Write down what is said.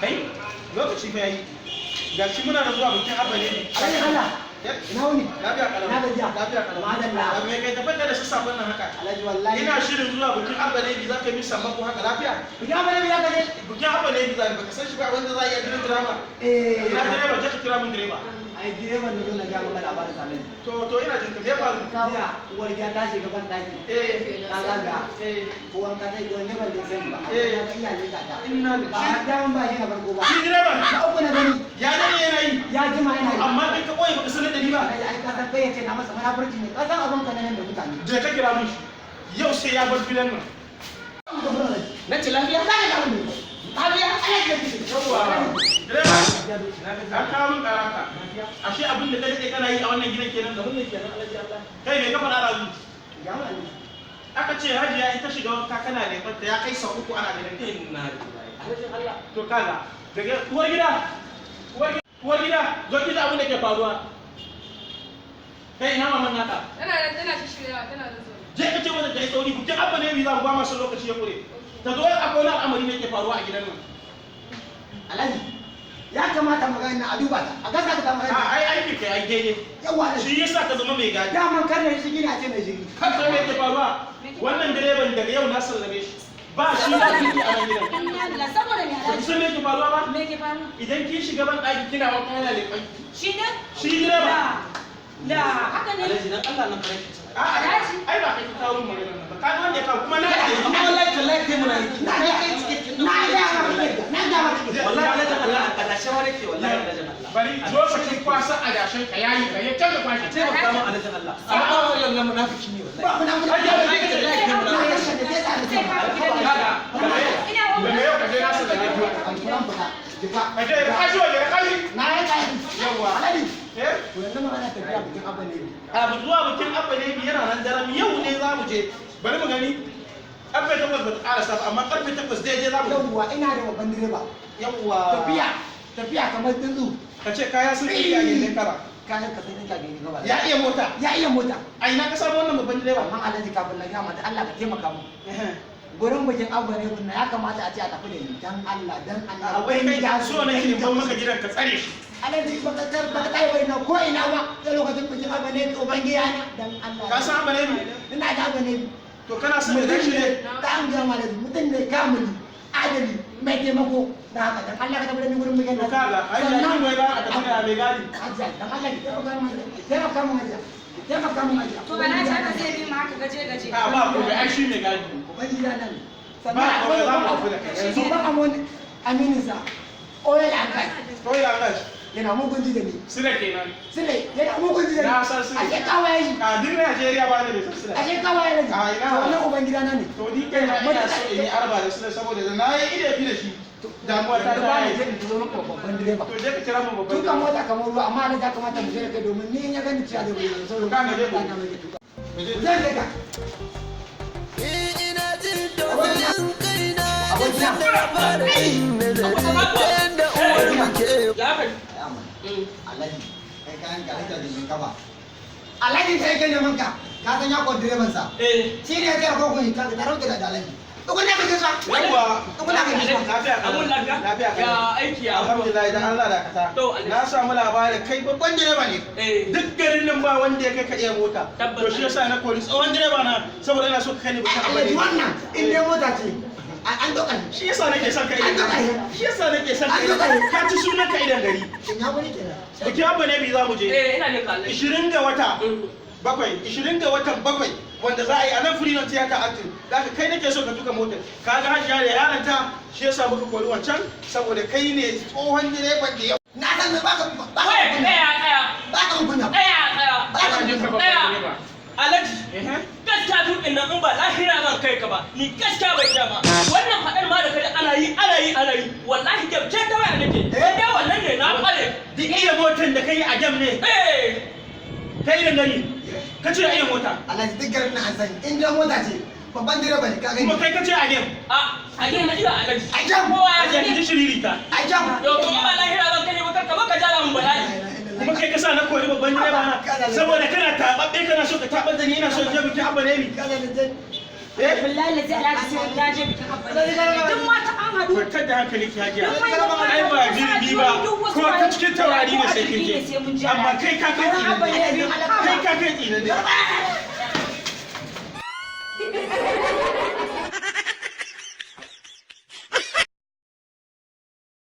Kai, lokaci fa yayi. Gashi muna da zuwa bikin Abba ne. Alhaji Allah. Ina wuni? Lafiya kalau. Na gajiya. Lafiya kalau. Madalla. Abu mai kai tabbatar da sassafen nan haka. Alhaji wallahi. Ina shirin zuwa bikin Abba ne, za ka yi sammako haka lafiya? Bikin Abba ne za ka je? Bikin Abba ne za baka san shi ba wanda za a yi a gidan drama. Eh. Ina direba, je ka kira min direba. Ai direban ne zo na ga maka labarin Salisu. To ina jin ka, me ya faru? Jiya uwar gida ta shiga ban daki. Eh. Ta zaga. Eh. Ko wanka ta yi wani ban da sani ba. Eh. Ya ga iyaye ka ta. Inna Ba lillahi. daman ba shi na farko ba. Shi direban Na uku na gani. ya dade yana yi. Ya jima yana yi. Amma kai ka koyi baka sanar da ni ba. Alhaji ai ka san kai ya ce na masa munafurci ne. Ka san abin ka na nan da mutane. Je ka kira min shi. Yau sai ya bar gidan nan. Na ce lafiya? Lafiya? Yawwa. Direba. Ka kawo min karaka. Ashe abin da ka daɗe kana yi a wannan gidan kenan. Abin da kenan Alhaji Allah. Kai me ka faɗa ɗazu? Ya mu Alhaji. Aka ce Hajiya in ta shiga wanka kana neman ta ya kai sau uku ana ganin ta. Inna lillahi. Alhaji Allah. To kaga daga uwar gida, uwar gida, zo ki ji abin da ke faruwa. Kai ina maman naka? Tana nan tana shishiryawa, tana da zaune. Je ka ce mata ta yi sauri, bikin Abba ne za mu ba masu lokaci ya kure. Ta zo, akwai wani al'amari ne ke faruwa a gidan nan. Alhaji ya kamata magana na a duba ta. A gasa ta A magana. ai aiki kai ai daidai. Yawa Alhaji. Shi yasa ka zama mai gadi. Daman kar na shigi na ce mai shigi. Kan san me ke faruwa? Wannan direban daga yau na sallame shi. Ba shi ba kiki a nan gidan. Inna lillahi, saboda me Ba ki Alhaji? san me ke faruwa ba? Me ke faruwa? Idan kin shiga ban ɗaki kina wanka yana leƙon. Shi ne? Shi direba. La, la, haka ne. Alhaji dan Allah nan fara ki. A'a, Alhaji. ai ba kai ka kawo min maganar nan ba. Ka ga wanda ya kawo kuma na ce. Amma wallahi tallahi kai muna yi. Na Kai kai cikakken na ga maka na ga maka. Wallahi Alhaji Allah a kasashe ma nake wallahi Alhaji Allah. Bari lokacin kwasa adashin ka yayi ka ya canza kwashi. A taimaka min Alhaji Allah. A'a wannan munafiki ne wallahi. Ba muna muna. Ai, ya Wallahi tallahi kai Na munafiki. kashe da zai tsare Sai ka gidan Kaga, Ina daga yau ka je na sallame ka. Alkuran fita. Jifa. Ka je ka shi waje ka shi. Na yi kai. Yawwa. Alhaji. Eh? To yanzu magana tafiya bikin Abba ne. Abu zuwa bikin Abba ne yana nan daram, yau ne za mu je. Bari mu gani. 8:30 ba ta ƙarasa ba, amma 8:30 daidai za mu. Yawwa ina da babban direba. Yawwa. Tafiya. Tafiya kamar tsuntsu. Ka ce kaya sun ɗinke a gindin kara. Kayan ka sun dinka gini gaba. Ya iya mota. Ya iya mota. A ina ka samu wannan babban direba? Amma Alhaji kafin na gama da Allah ka taimaka mu. Gurin bikin Abba ne kunna ya kamata a ce a tafi da ni dan Allah dan Allah. A wai kai so nake in bar maka gidan ka tsare shi. Alhaji baka tar baka tayi bai na ko ina ba sai lokacin bikin Abba ne uban gida na dan Allah. Ka san Abba ne? Ina da Abba ne. To kana son ka Mutum gan shi ne? ne ta an gama da mutum ne kamili adali mai taimako da haka dan Allah ka tafi da ni gurin bikin To kaga, ai ya ki wai ba a tafi da mai gadi. Hajiya dan Allah ki taimaka min, taimaka min hajiya, taimaka min hajiya. To Alhaji haka zai bi mu haka gaje gaje. A ba ko ai shi mai gadi. Uban gida nan. Ba komai, za mu tafi da kai. Yanzu ba amon aminin sa oil and gas. To ya gashi. Yana mugun ji da ni. Sule kenan. Sule yana mugun ji da ni. Na san Sule. Ashe kawaye shi. A duk Najeriya ba ne bai san Sule. Ashe kawaye ne. A ina? To wannan uban gida na ne. To ni kai na ina so in yi arba da Sule saboda da na yi ide fi da shi. Damuwa ta Yanzu ba ta ni yi. je in turo maka babban direba. To je ka kira mu babban Tuka direba. mota kamar ruwa, amma Alhaji ya kamata mu je da kai domin ni in ya gani ciya da bai saboda Ka ga je ku. na mai tuka. Mu je. Zan je ka. Ina jin tausayin kaina Abokina. da na fara yin nazari ta yanda uwar mu ke Ya kai. Alhaji, kai kayan ka rike gindin kafa. Alhaji sai yake neman ka, ka san ya kwan direban sa. Eh. Shi ne ya ce ko kun ka taron ki da Alhaji. Tukuna ka kisa. Yawwa. Tukuna ka kisa. Lafiya kalau. Abun lafiya? Lafiya kalau. Ya aiki ya abubuwa. Alhamdulillah idan Allah dakata. To, Alhaji. Na samu labarin kai babban direba ne. Eh. Duk garin nan ba wanda ya kai ka iya mota. Tabbas. To shi yasa na kori tsohon direba na saboda ina so ka kai ni bikin Abba Alhaji ne. wannan in dai mota ce an doka shi. Shi yasa nake son ka An idan doka gari. shi. Shi yasa nake son ka An idan doka shi. Ka ci sunan ka idan gari. In ya wani kenan. Bikin Abba ne bi za mu je. Eh ina ne ka Alhaji. 20 ga wata. Mm. Bakwai, 20 ga watan bakwai wanda za a yi a nan Freedom Theater Acting. Da haka kai nake so ka tuka motar. Ka ga Hajiya da yaronta, shi yasa muka kori wancan saboda kai ne tsohon direban da ya Na san me baka baka Wai kunya. tsaya tsaya. Baka kunya. Tsaya tsaya. Baka kunya. Tsaya. Alhaji. Ehe. Gaskiya tuƙin nan in ba lahira zan kai ka ba, ni gaskiya bai iya ba. Wannan faɗar ma da kaji ana yi ana yi ana yi, wallahi jam ce ta waya nake. Eh? Dai wannan ne na kware. Duk iya motar da kai a jam ne, Eh. kai da gari. Ka ce a iya mota. Alhaji duk garin nan an sani in dai mota ce babban direba ne ka gani. Kuma kai ka ce a jam. A a na iya Alhaji. A jam. Kowa ya Hajiya ki sani. ji shiririta. A jam. Yau to in ba lahira zan kai ba kar ka ba ka jara mun bala'i. Kuma kai ka sa na kori babban direba na saboda kana taɓaɓɓe kana so ka taɓar da ni, ina so in je bikin Abba ne. Kaza da Eh? Billahi lazi Alhaji sai ya je bikin Abba ne. Duk mata an haɗu haɗu. Kwantar da hankali ki hajiya. Duk manyan Ai ba jirgi ba, duk wasu ko ta cikin taurari ne ko a sai jirgi kin ne sai mun je. je Amma kai ka kai Abba ne tsinanne. Kai ka kai tsinanne.